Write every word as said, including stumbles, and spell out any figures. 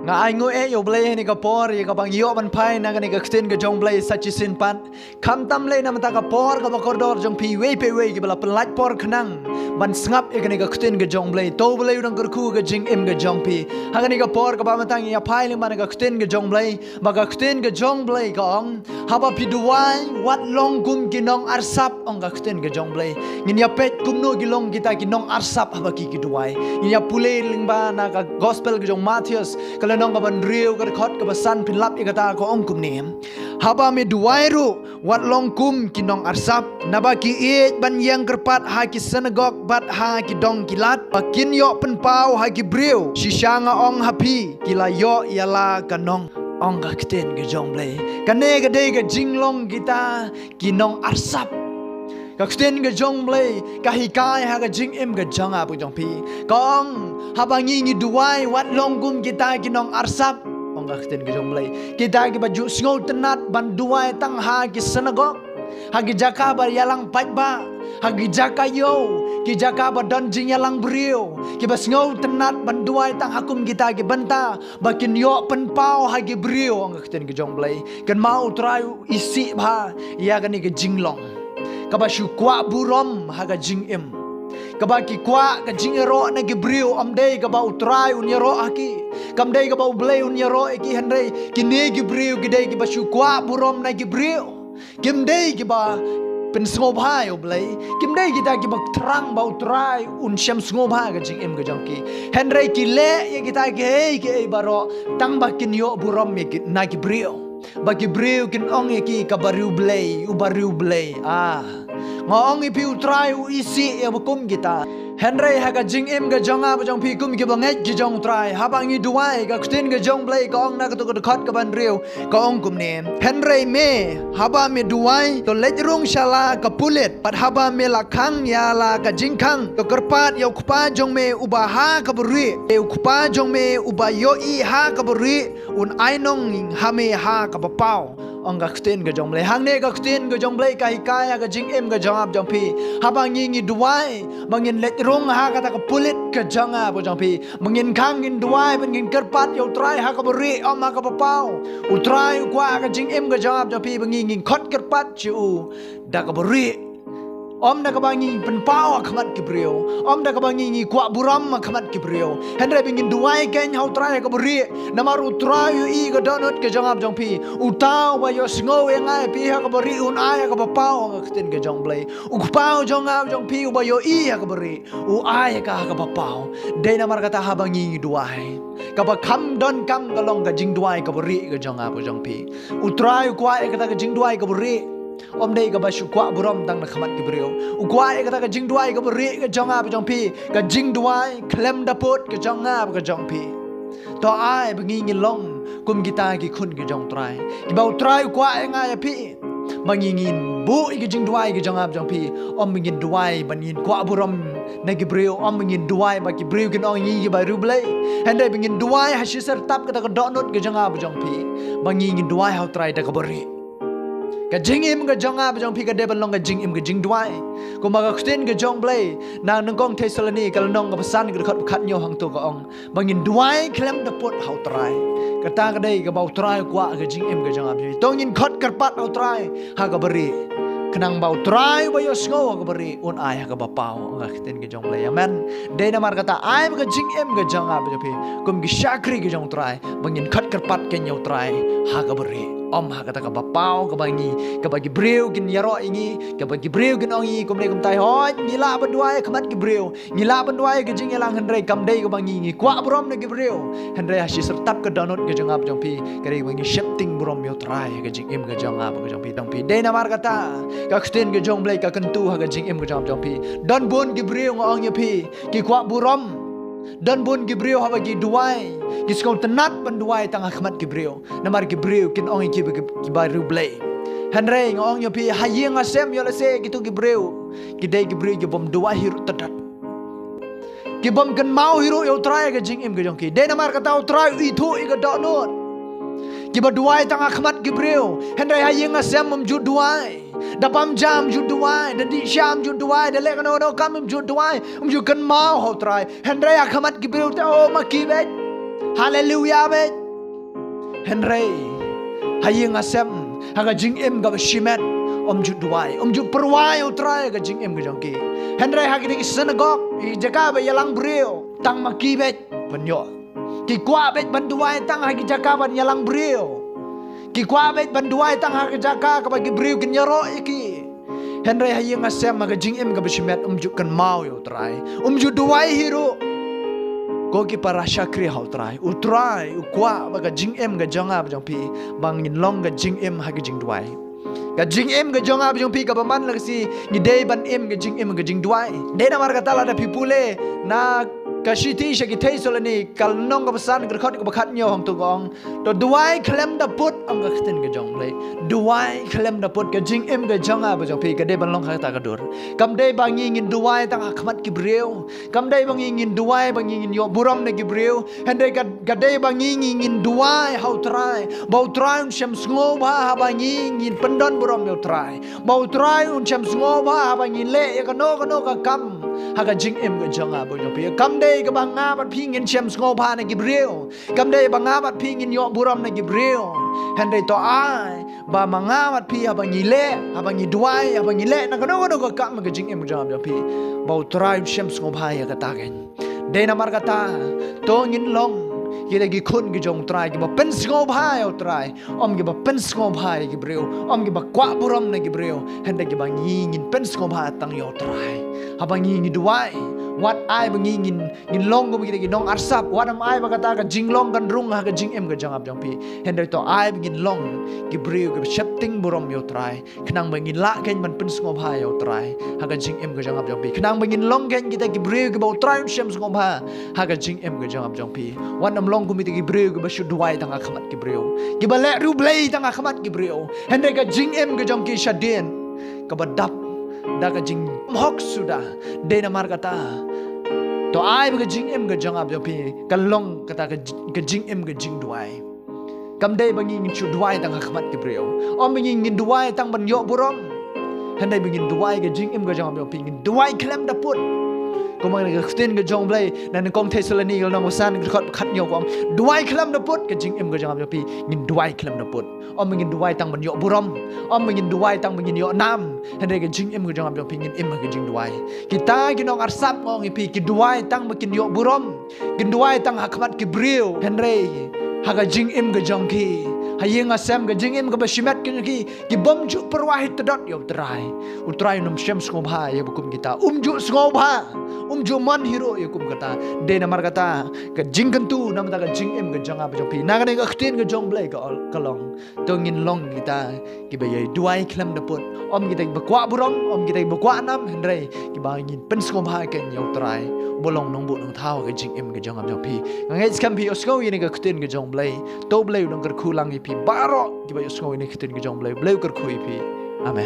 Nga ai nguh ïa U Blei ha kane ka por ïa kaba ngi ïoh ban phai na kane ka ktien ka jong U Blei sa shisien pat. Khamtam lei na bynta ka por kaba kordor jong phi iwei pa iwei kiba la pynlait por khnang ban sngap ïa kane ka ktien ka jong U Blei. To U Blei u dang kyrkhu ka jingim ka jong phi. Ha kane ka por kaba mynta ngi ïa phai lyngba na ka ktien ka jong U Blei. Ba ka ktien ka jong U Blei ka ong, haba phi duwai, wat long kum ki nongarsap, ong ka ktien ka jong U Blei. Ngin ïa peit kumno ki long kita ki nongarsap haba ki ki duwai. Ngin ïa pule lyngba na ka gospel ka jong u Mathaios, ka lynnong kaba hynriew, ka dkhot kaba san, phin lap ïa kata, ka ong kumne. Haba me duwai ruh, wat long kum ki nongarsap, naba ki ïeit ban ïeng kyrpad ha ki synagog bad ha ki dong ki lad, ba kin ïoh pynpaw ha ki briew. Shisha nga ong ha phi, ki la ïoh ïa la ka nong, ong ka ktien ka jong U Blei. Kane ka dei ka jinglong kita ki nongarsap. Ka ktien ka jong U Blei ka hikai ha ka jingim ka jong nga bad jong phi. Ka ong, haba ngi ngi duwai, wat long kum kita ki nongarsap, ong ka ktien ka jong U Blei. Kita kiba ju sngewtynnat ban duwai tang ha ki synagog, ha ki jaka ba ïalang paidbah, ha ki jaka ïew, ki jaka ba don jingïalang briew, kiba sngewtynnat ban duwai tang ha kum kita ki bynta, ba kin ïoh pynpaw ha ki briew, ong ka ktien ka jong U Blei. Kynmaw U Trai u isih bha ïa kane ka jinglong kaba shu kwah burom ha ka jingim. Kaba ki kwah ka jingïaroh na ki briew, ym dei kaba U Trai un ïaroh ha ki. Kam dei kaba U Blei un ïaroh ïa ki, hynrei kine ki briew ki dei kiba shu kwah burom na ki briew. Kim dei kiba pynsngewbha ïa U Blei. Kim dei kita kiba thrang ba U Trai un shem sngewbha ka jingim ka jong ki. Hynrei ki leh ïa kita kiei kiei baroh tang ba kin ïoh burom ïa ki, na ki briew. Ba ki briew kin ong ïa ki ka bariewblei, u bariewblei. Ah. Nga ong ïa phi, U Trai u isih ïa ba kum kita. Hynrei ha ka jingim ka jong nga bad jong phi kum ki bangeit ki jong U Trai, haba ngi duwai, ka ktien ka jong U Blei ka ong na kato ka dkhot kaba hynriew, ka ong kumne. Hynrei me, haba me duwai, to leit rung sha la ka pulit, bad haba me la khang ïa la ka jingkhang, to kyrpad ïa U Kpa jong me uba ha kaba rieh, te U Kpa jong me uba ïohi ha kaba rieh un ai nong ha me ha kaba paw, ong ka ktien ka jong U Blei. Hangne ka ktien ka jong U Blei ka hikai ha ka jingim ka jong nga bad jong phi. Haba ngi ngi duwai, ba ngin leit rung ha kata ka pulit ka jong nga bad jong phi, ba ngin khang, ngin duwai, ba ngin kyrpad ïa U Trai ha kaba rieh, ym ha kaba paw. U Trai u kwah ha ka jingim ka jong nga bad jong phi ba ngi ngin khot kyrpad sha u da kaba rieh. Ym da kaba ngi pynpaw ha khmat ki briew, ym da kaba ngi ngi kwah burom ha khmat ki briew. Hynrei ba ngin duwai keiñ ha U Trai ha kaba rieh. Namar U Trai u ïohi ka dohnud ka jong nga bad jong phi. Uta uba ïohsngew ïa nga ïa phi ha kaba rieh un ai ha kaba paw, ong ka ktien ka jong U Blei. U Kpa u jong nga bad jong phi uba ïohi ha kaba rieh, u ai ïa ka ha kaba paw. Dei namar kata haba ngi ngi duwai, kaba kham donkam ka long ka jingduwai kaba rieh ka jong nga bad jong phi. U Trai u kwah ïa kata ka jingduwai kaba rieh. Ym dei kaba shu kwah burom tang na khmat ki briew. U kwah ïa kata ka jingduwai kaba rieh ka jong nga bad jong phi, ka jingduwai khlem da pud ka jong nga bad ka jong phi. To ai ba ngi ngi long kum kita ki khun ki jong U Trai, kiba U Trai u kwah ïa nga ïa phi, ba ngi ngin buh ïa ki jingduwai ki jong nga bad jong phi. Ym ba ngin duwai ba ngin kwah burom na ki briew, ym ba ngin duwai ba ki briew kin ong ïa ngi ki bariewblei. Hynrei ba ngin duwai ha shisyrtap kata ka dohnud ka jong nga bad jong phi, ba ngi ngin duwai ha U Trai da kaba rieh. Ka jingim ka jong nga bad jong phi ka dei ban long ka jingim ka jingduwai. Kumba ka ktien ka jong U Blei na Nyngkong Thessaloni ka lynnong kaba san, ka dkhot ba khathynñiew, hangto ka ong ba ngin duwai khlem da pud ha U Trai. Kata ka dei kaba U Trai u kwah ha ka jingim ka jong nga bad jong phi. To ngin khot kyrpad ha U Trai ha kaba rieh, khnang ba U Trai uba ïohsngew ha kaba rieh un ai ha kaba paw, ong ka ktien ka jong U Blei. Amen. Dei namar kata ai ba ka jingim ka jong nga bad jong phi kum ki shakri ka jong U Trai, ba ngin khot kyrpad keiñ ïa U Trai ha kaba rieh, ym ha kata kaba paw, kaba ngi, kaba ki briew kin ïaroh ïa ngi, kaba ki briew kin ong ïa ngi kumne kumtai. Hooid, ngi lah ban duwai ha khmat ki briew, ngi lah ban duwai ha ka jingïalang, hynrei kam dei kaba ngi ngi kwah burom na ki briew. Hynrei ha shisyrtap ka dohnud ka jong nga bad jong phi, ka dei ba ngi sheptieng burom ïa U Trai ha ka jingim ka jong nga bad ka jong phi, jong phi. Dei namar kata ka ktien ka jong U Blei ka kyntu ha ka jingim ka jong nga bad jong phi. Don bun ki briew, nga ong ïa phi, ki kwah burom. Don bun ki briew haba ki duwai, ki sngewtynnat ban duwai tang ha khmat ki briew, namar ki briew kin ong ïa ki ba, ki bariewblei. Hynrei nga ong ïa phi, ha ïing ha sem, ïoh lehse kito ki briew ki dei ki briew ki bym duwai hi ruh tadot. Ki bym kynmaw hi ruh ïa U Trai ha ka jingim ka jong ki. Dei namar kata U Trai u ithuh ïa ka dohnud. Kiba duwai tang ha khmat ki briew, hynrei ha ïing ha sem ym ju duwai. Da pam ja ym ju duwai, da dih sha ym ju duwai, da leh kano kano kam ym ju duwai, ym ju kynmaw ha U Trai. Hynrei ha khmat ki briew te, oh, ma ki beit. Haleluya beit. Hynrei ha ïing ha sem, ha ka jingim kaba shimet, ym ju duwai, ym ju pyrwa ïa U Trai ha ka jingim ka jong ki. Hynrei ha ki dei ki synagog, ki jaka ba ïalang briew, tang ma ki beit ban ïoh. Ki kwah beit ban duwai tang ha ki jaka ban ïalang briew. Ki kwah beit ban duwai tang ha ki jaka kaba ki briew kin ïaroh ïa ki. Hynrei ha ïing ha sem, ha ka jingim kaba shimet, ym ju kynmaw ïa U Trai, ym ju duwai hi ruh. Ko ki para shakri ha U Trai, U Trai u kwah ba ka jingim ka jong nga ba jong phi, ba ngin long ka jingim ha ka jingduwai. Ka jingim ka jong nga ba jong phi kaba man la ka sngi, ngi dei ban im ka jingim ka jingduwai. Dei namar kata lada phi pule na ka shithi sha ki Thessaloni, ka lynnong kaba san, ka dkhot kaba khatñiew, hangto ka ong: To duwai khlem da put, ong ka ktien ka jong U Blei. Duwai khlem da put, ka jingim ka jong nga ba jong phi ka dei ban long ha kata ka dur. Kam dei ba ngi ngin duwai tang ha khmat ki briew. Kam dei ba ngi ngin duwai ba ngi ngin ïoh burom na ki briew. Hynrei ka, ka dei ba ngi, ngi ngin duwai ha U Trai, ba U Trai un shem sngewbha haba ngi ngin pyndon burom ïa U Trai, ba U Trai un shem sngewbha haba ngi leh ïa kano kano ka kam ha ka jingim ka jong nga ba jong phi. Kam dei kaba nga bad phi ngin shem sngewbha na ki briew. Kam dei ba nga bad phi ngin ïoh burom na ki briew. Hynrei to ai ba ma nga bad phi, haba ngi leh, haba ngi duwai, haba ngi leh na kano kano ka kam ha ka jingim ka jong nga ba jong phi, ba U Trai un shem sngewbha ïa kata kein. Dei namar kata, to ngin long kita ki khun ki jong U Trai, kiba pynsngewbha ïa U Trai, ym kiba pynsngewbha ïa ki briew, ym kiba kwah burom na ki briew. Hynrei kiba ngi ngin pynsngewbha tang ïa U Trai. Haba ngi ngi duwai, wat ai ba ngi ngin, ngin long kum kita ki nongarsap, wat ym ai ba kata ka jinglong kan rung ha ka jingim ka jong nga ba jong phi. Hynrei to ai ba ngin long ki briew kiba sheptieng burom ïa U Trai, khnang ba ngin lah kein ban pynsngewbha ïa U Trai ha ka jingim ka jong nga ba jong phi, khnang ba ngin long kein kita ki briew kiba U Trai un shem sngewbha ha ka jingim ka jong nga ba jong phi. Wat ym long kum kita ki briew kiba shu duwai tang ha khmat ki briew, kiba leh riewblei tang ha khmat ki briew, hynrei ka jingim ka jong ki shadien kaba dap da ka jinghok suda. Dei namar kata, to ai ba ka jingim ka jong nga ba jong phi kan long kata ka ji-, ka jingim ka jingduwai. Kam dei ba ngi ngin shu duwai tang ha khmat ki briew, ym ba ngi ngin duwai tang ban ïoh burom. Hynrei ba ngin duwai, ka jingim ka jong nga ba jong phi ngin duwai khlem da put. Kumba ka ktien ka jong U Blei na nyngkong Thessaloni ka lynnong ba san, ka dkhot khatñiew ka ong: Duwai khlem da put, ka jingim ka jong nga ba jong phi ngin duwai khlem da put. Ym ba ngin duwai tang ban ïoh burom, ym ba ngin duwai tang ba ngin ïoh nam. Hynrei ka jingim ka jong nga ba jong phi ngin im ha ka jingduwai. Kita ki nongarsap, nga ong ïa phi, ki duwai tang ba kin ïoh burom, kin duwai tang ha khmat ki briew. Hynrei ha ka jingim ka jong ki, ha ïing ha sem, ka jingim kaba shimet ka jong ki, ki bym ju pyrwa hi tdot ïa U Trai. U Trai un ym shem sngewbha ïa ba kum kita, um ju sngewbha, um ju mon hi ruh ïa kum kata. Dei namar kata, ka jingkyntu na ka bynta ka jingim ka jong nga ba jong phi, na kane ka ktien ka jong U Blei ka ol-, ka long: To ngin long kita kiba ïai duwai khlem da put, ym kita kiba kwah burom, ym kita kiba kwah nam, hynrei kiba ngin pynsngewbha kein ïa U Trai, uba long Nongbuh Nongthaw ka jingim ka jong nga ba jong phi. Nga ngeit skhem phi ïohsngew ïa kane ka ktien ka jong U Blei. To U Blei un nang kyrkhu lang ïa phi baroh kiba ïohsngew ïa kane ka ktien ka jong U Blei. U Blei u kyrkhu ïa phi. Amen.